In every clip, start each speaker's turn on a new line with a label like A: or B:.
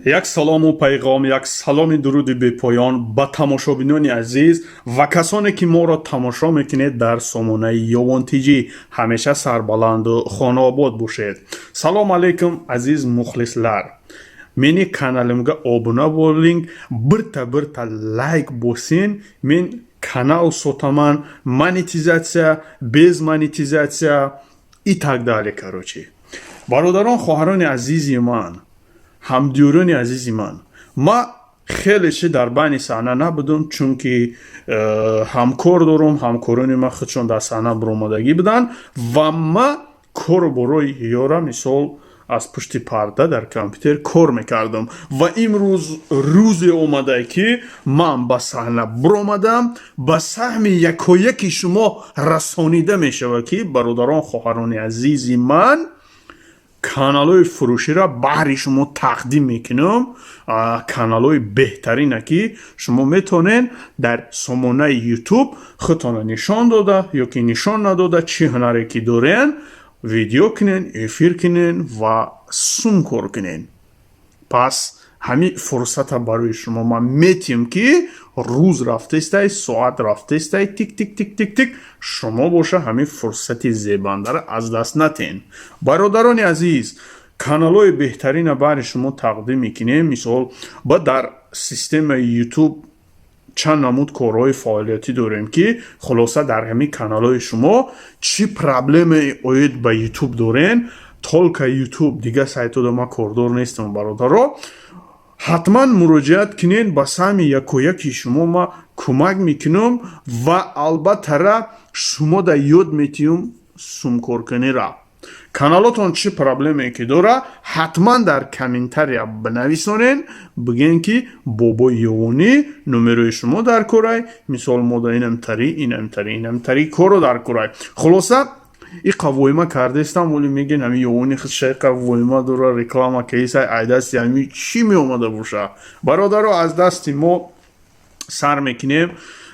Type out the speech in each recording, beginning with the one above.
A: Як салому пайғом, як саломи дуруди бепоён ба тамошобинони азиз ва касоне, ки моро тамошо мекунед дар сомонаи Ёвон ТЖ. Ҳамеша сарбаланду хонаобод бошед. Салом алейкум, aziz muxlislar! Meni kanalimga obuna bo'ling, birta birta layk bosing. Men kanal sotaman, монетизация, без монетизация и так далее. Короче, бародарон, хоҳарони азизи ман, ҳамдиёрони азизи ман, ма хеле чи дар байни саҳна набудам, чунки ҳамкор дорум. Ҳамкорони ман худшон дар саҳна баромадагӣ буданд ва ма кору борои ёра, мисол, аз пушти парда дар компютер кор мекардам. Ва имрӯз рӯзе омада, ки ман ба саҳна биромадам. Ба саҳми якояки шумо расонида мешавад, ки, бародарон, хоҳарони азизи ман, каналҳои фурӯширо баҳри шумо тақдим мекунам. Каналҳои беҳтарина, ки шумо метавонед дар сомонаи Ютуб худтонро нишон дода ё ки нишон надода, чӣ ҳунаре ки дорен, видео кунен, эфир кунен ва сум кор кунен. Пас ҳамин фурсата барои шумо ман метиҳам, ки рӯз рафтестай, соат рафтестай, тик тик тик тик тик. Шумо боша, ҳамин фурсати зебандаро аз даст натен. Бародарони азиз, каналҳои беҳтарина баҳри шумо тақдим мекунем. Мисол, ба дар системаи Ютуб чанд намуд корҳои фаъолиятӣ дорем, ки хулоса, дар ҳамин каналҳои шумо чӣ проблемаи оид ба Ютуб дорен, только Ютуб, дигар сайтода ман кордор нестам, бародаро, ҳатман муроҷиат кунед. Ба саҳми якояки шумо ма кӯмак мекунам ва албаттара шумо да ёд метиҳам сумкоркунира. Каналотон чӣ проблеме ки дора, ҳатман дар комментария бинависонен, бигӯен, ки бобои Ёвонӣ, номерои шумо дар корай. Мисол, мода инамтари, инамтари, инамтари корро дар корай. Хулоса, иқа воима кардестам, вале мегӯен, ҳами Ёвони худша иқа воима дора, реклама кесай, ай дасти ҳами чӣ меомада боша? Бародаро, аз дасти мо сар мекунем.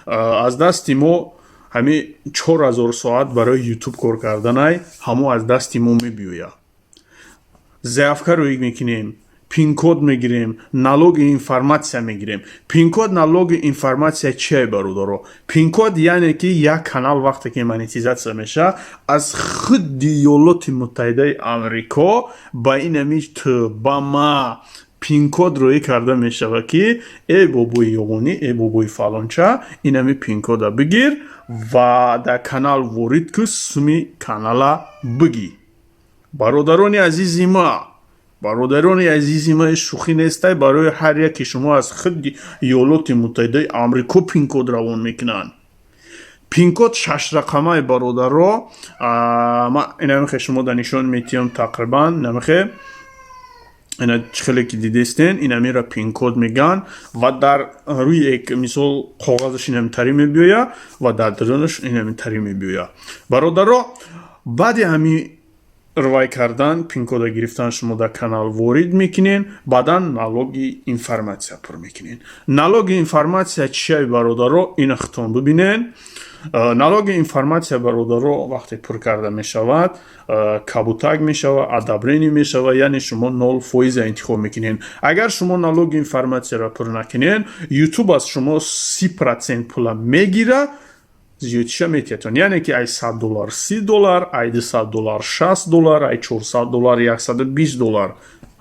A: Аз дасти мо ҳами 4000 соат барои Ютуб кор карданай, ҳамо аз дасти мо мебиёяд. Заявка роӣ мекунем, пинкод мегирем, налоги информация мегирем. Пинкод, налоги информация чие, бародаро? Пинкод яъне ки як канал вақте ки монетизация мешавад, аз худи Иёлоти Муттаҳидаи Амрико ба инами ту, ба ма пинкод роӣ карда мешавад, ки э бобои Ёғонӣ, э бобои фалонча, инами пинкода бигир ва дар канал ворид ку, суми канала бигӣ. Бародарони азизи ма, бародарони азизи ма, шӯхӣ нестай. Барои ҳар яке шумо аз худи Иёлоти Муттаҳидаи Амрико пинкод равон мекунанд. Пинкод шашрақамаи, бародаро. Ма инамихе шумо да нишон метиҳам, тақрибан инамихе, ина чӣ хеле ки дидестен, инамира пинкод мегӯянд ва дар рӯи, мисол, коғазаш инамитарӣ мебиёяд ва дар дарунаш инамитарӣ мебиёяд. Бародаро, баъди ҳамин рвай кардан, пинкода гирифтан, шумо дар канал ворид мекунен, баъдан налоги информация пур мекунен. Налоги информация чия, бародаро? Ина худтон бибинен. Налоги информация, бародаро, вақте пур карда мешавад, кабутак мешавад, одобрение мешавад, яъне шумо 0% интихоб мекунен. Агар шумо налоги информацияро пур накунен, Ютуб аз шумо 30% пула мегира, зиёдиша метиҳатон. Яъне ки ай 100 доллар 30 доллар, ай 200 доллар 60 доллар, ай 400 доллар 120 доллар.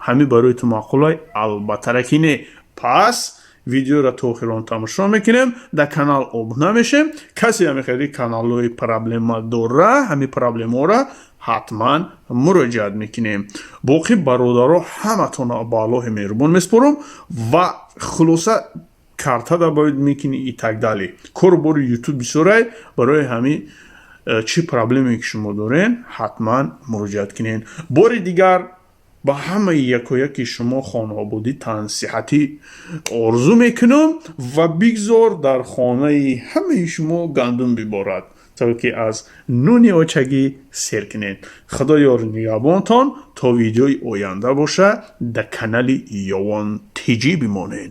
A: Ҳамин барои ту маъқулай? Албаттара ки не. Пас видеоро то охирон тамошо мекунем, дар канал обуна мешем. Касе ҳами хеле каналҳои проблема дора, ҳамин проблемаҳоро ҳатман муроҷиат мекунем. Боқӣ, бародаро, ҳаматонро ба Аллоҳи меҳрубон месупорам. Ва хулоса, карта добавить мекунӣ и так далее. Кору бори Ютуб бисёрай. Барои ҳамин чӣ проблеме ки шумо дорен, ҳатман муроҷиат кунед. Бори дигар ба ҳамаи якояки шумо хонаободӣ, тансиҳатӣ орзу мекунам ва бигзор дар хонаи ҳамаи шумо гандум биборад, то ки аз нуни очагӣ сер кунед. Худо ёру нигаҳбонтон. То видеои оянда боша, дар канали Ёвон ТЖ бимонед.